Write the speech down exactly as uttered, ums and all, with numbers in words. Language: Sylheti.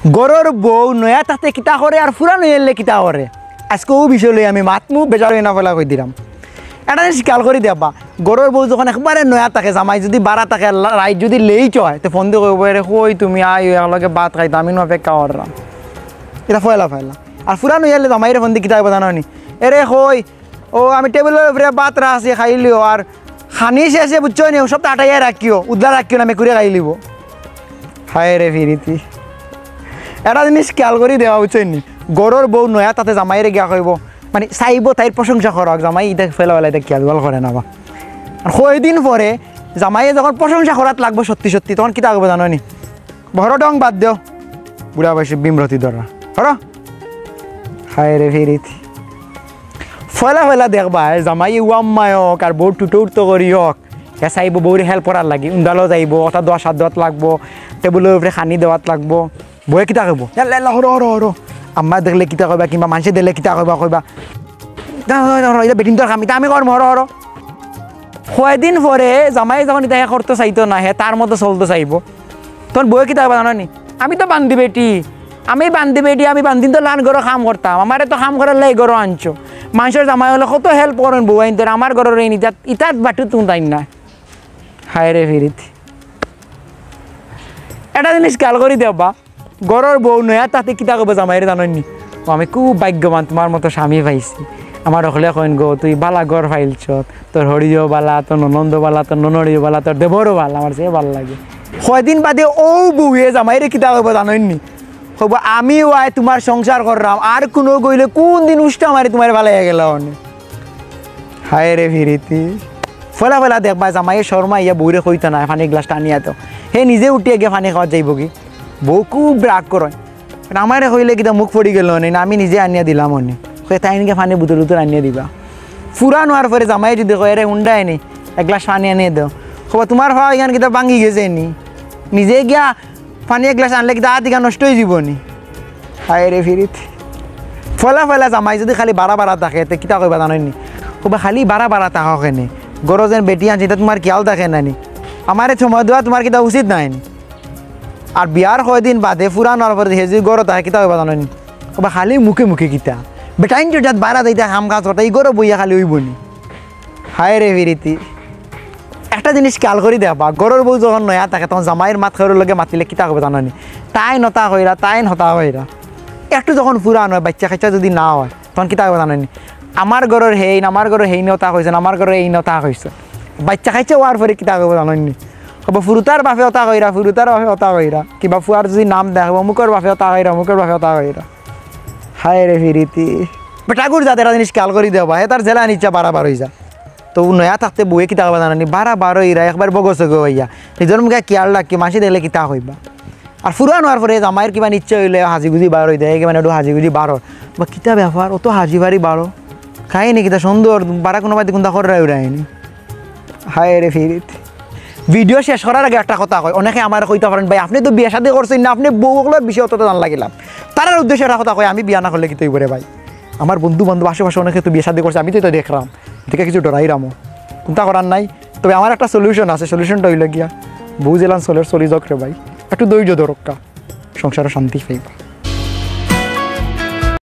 ঘরর বউ নয়া থাকতে কিতা করে আর পুরান অইলে কিতা করে, আজকে অউ বিষয় লইয়া আমি মাতমু, বেজার অইয়া না পয়লা কই দিরাম। একটা জিনিস খেয়াল করি দেখবা, ঘরর বউ যখন একবারে নয়া থাকে, জামাই যুদি বারা থাকে, লা-, রাইত যুদি late অয়, তে ফোন দি কইবো, "এরে কই তুমি, আইও, একলগে ভাত খাইতাম, আমি নু অপেক্ষা কররাম।" ইটা পয়লা পয়লা। আর পুরান অইলে জামাইরে ফোন দি কিতা কইবো জানো নি? "এরে কই, অউ আমি টেবিলর উপরে ভাত রাখছি, খাইলিও, আর খানি শেষে বুঝছো নি, সব আটাইয়া রাখিও, উদলা রাখিও না, মেকুরে খাইলিবো।" হায় রে ফিরিতি। একটা জিনিস খেয়াল করি দেখবা, বুঝছো নি? ঘরর বউ নয়া থাকতে জামাইরে গিয়া কইবো, মানে, চাইবো তাইর প্রশংসা করউক, জামাই ইটা পয়লা পয়লা ইটা খেয়াল করে না বা। আর কয়দিন পরে জামাইয়ে যখন প্রশংসা করাত লাগবো সত্যি সত্যি, তখন কিতা কইবো জানো নি? "বড় ঢং বাদ দেও, বুড়া বয়সে বিমরতি ধরা, হরো।" হায় রে ফিরিতি। পয়লা পয়লা দেখবা, এ জামাই ওয়াম্মায় অউক আর বউ টুটো উঠতো করি অউক, হে চাইবো বউরে help করার লাগি, উন্দালো যাইবো, অতা দোয়া সাত দোয়াত লাগবো, টেবিলর উপরে খানি দেওয়াত লাগবো, বউয়ে কিতা কইবো? "ইয়াল্লা, ইয়াল্লা, হরো, হরো, হরো।" আম্মায় দেখলে কিতা কইবা, কিংবা মানষে দেখলে কিতা কইবা, কইবা, "না, না, না, না, ইটা বেটিন্তর কাম, ইটা আমি করমু, হরো, হরো।" কয়দিন পরে জামাই যখন ইটা হে করতো চাইতো না, হে তার মতো চলতো চাইবো, তখন বউয়ে কিতা কইবা জানো নি? "আমি তো বান্দি বেটি, আমি বান্দি বেটি, আমি বান্দিন্তর লাখান ঘরো কাম করতাম, আমারে তো কাম করার লাগি ঘরো আনছো। মানষর জামাই অকলে কত help করইন বউয়াইন্তর, আমার ঘরর ইন ইতাত, ইতাত বাটু তুন তাইন না।" হায় রে ফিরিতি। একটা জিনিস খেয়াল করি দেখবা, ঘরর বউ নয়া থাকতে কিতা কইবো জামাইরে জানো নি? "ও, আমি খুব ভাগ্যবান, তুমার মতো স্বামী পাইছি। আমারে অকলে কইন গো, তুই বালা ঘর পাইলছত, তোর হড়িও বালা, তোর ননন্দও বালা, তোর ননড়িও বালা, তোর দেবরও বালা, আমার চেয়ে বালা লাগে।" কয়দিন বাদে অউ বউয়ে জামাইরে কিতা কইবো জানো নি? কইবো, "আমি ওয়ায় তুমার সংসার কররাম, আর কুনু গইলে কুন দিন উষ্টা মারি তুমারে ফালাইয়া গেলা অনে।" হায় রে ফিরিতি। পয়লা পয়লা দেখবা, জামাইয়ে শরমাইয়া বউরে কইতো নায়, "পানির গ্লাসটা আনিয়া দেও।" হে নিজে উঠিয়া গিয়া পানি খাওয়াত যাইবোগি। বউ খুব রাগ করইন। "আমারে কইলে কিতা মুখ পড়ি গেলো নি, না আমি নিজে আনিয়া দিলাম অনে।" কইয়া তাইন গিয়া পানির বুতল টুতল আনিয়া দিবা। পুরান অওয়ার পরে জামাইয়ে যুদি কয়, "এরে হুন্ডা আইনি, এক গ্লাস পানি আনিয়া দেও।" কইবা, "তুমার পাও ইখান কিতা ভাঙ্গি গেছে নি? নিজে গিয়া পানি এক গ্লাস আনলে কিতা আত ইখান নষ্ট অইযিবো নি?" হায় রে ফিরিতি। পয়লা পয়লা জামাই যুদি খালি বারা বারা থাকে, তে কিতা কইবা জানো নি? কইবা, "খালি বারা বারা থাকো কেনে? ঘরো যেন বেটি আনছি, ইতা তুমার খিয়াল থাকে না নি? আমারে সময় দেওয়া তুমার কিতা উচিত নায় নি?" আর বিয়ার কয়দিন বাদে, পুরান অওয়ার পরে হে যুদি ঘরো থাকে, কিতা কইবা জানো নি? কইবা, "খালি মুখে মুখে কিতা? বেটাইন যেটাত বারা যাইতা কাম কাজ করতা, ই ঘরো বইয়া খালি অইবো নি?" হায় রে ফিরিতি। একটা জিনিস খেয়াল করি দেখবা, ঘরর বউ যখন নয়া থাকে, তখন জামাইর মাত কেউর লগে মাতিলে কিতা কইবো জানো নি? "তাইন অতা কইরা, তাইন হতা কইরা।" একটু যখন পুরান অয়, বাইচ্চা কাইচ্চা যুদি না অয়, তখন কিতা কইবো জানো নি? "আমার ঘরর হেইন, আমার ঘরর হেইনে অতা কইছইন, আমার ঘরর এইনে অতা কইছইন।" বাইচ্চা কাইচ্চা অওয়ার পরে কিতা কইবো জানো নি? কইবো, "ফুরুতার বাপে অতা কইরা, ফুরুতার বাপে অতা কইরা।" কিবা ফুয়ার যুদি নাম দেয়, কইবো, "অমুকর বাপে অতা কইরা, অমুকর বাপে অতা কইরা।" হায় রে ফিরিতি। বেটাগুর জাত একটা জিনিস খেয়াল করি দেখবা, হে তার যেলান ইচ্ছা বারা বার অইযা। তো নয়া থাকতে বউয়ে কিতা কইবা জানো নি? বারা বার অইরা একবার বগসে গো অইয়া। নিজর মুখে খিয়াল রাখি, মানষে দেখলে কিতা কইবা? আর পুরান অওয়ার পরে জামাইর কিবা ইচ্ছা অইলে হাজিগুজি বার অই দেয়, কিবা একটু হাজিগুজি বার অর। বা কিতা ব্যাপার, অত হাজি বাড়ি বারো? খাইনি কিতা সুন্দর, বারা কুনু বাড়িত কুন্তা কররা উড়ায়নি। হায় রে ফিরিতি। ভিডিও শেষ করার আগে একটা কথা কই, অনেকে আমারে কইতা পারইন, "ভাই, আপনে তো বিয়া শাদী করছইন না, আপনে বউ অকলর বিষয়ে অততা জানলা কিলা?" তারার উদ্দেশ্যে একটা কথা কই, আমি বিয়া না করলে কিতা অইবো রে ভাই? আমার বন্ধু বান্ধব আশেপাশে অনেকে তো বিয়া শাদী করছে, আমি তো ইতা দেখরাম, দেখি কিছু ডরাইরামও, কুন্তা করার নাই। তবে আমার একটা solution আছে, solution টা অইলো গিয়া, বউ যেলান চলের চলি যাউক রে ভাই, একটু ধৈর্য ধরউক্কা, সংসারো শান্তি পাইবা।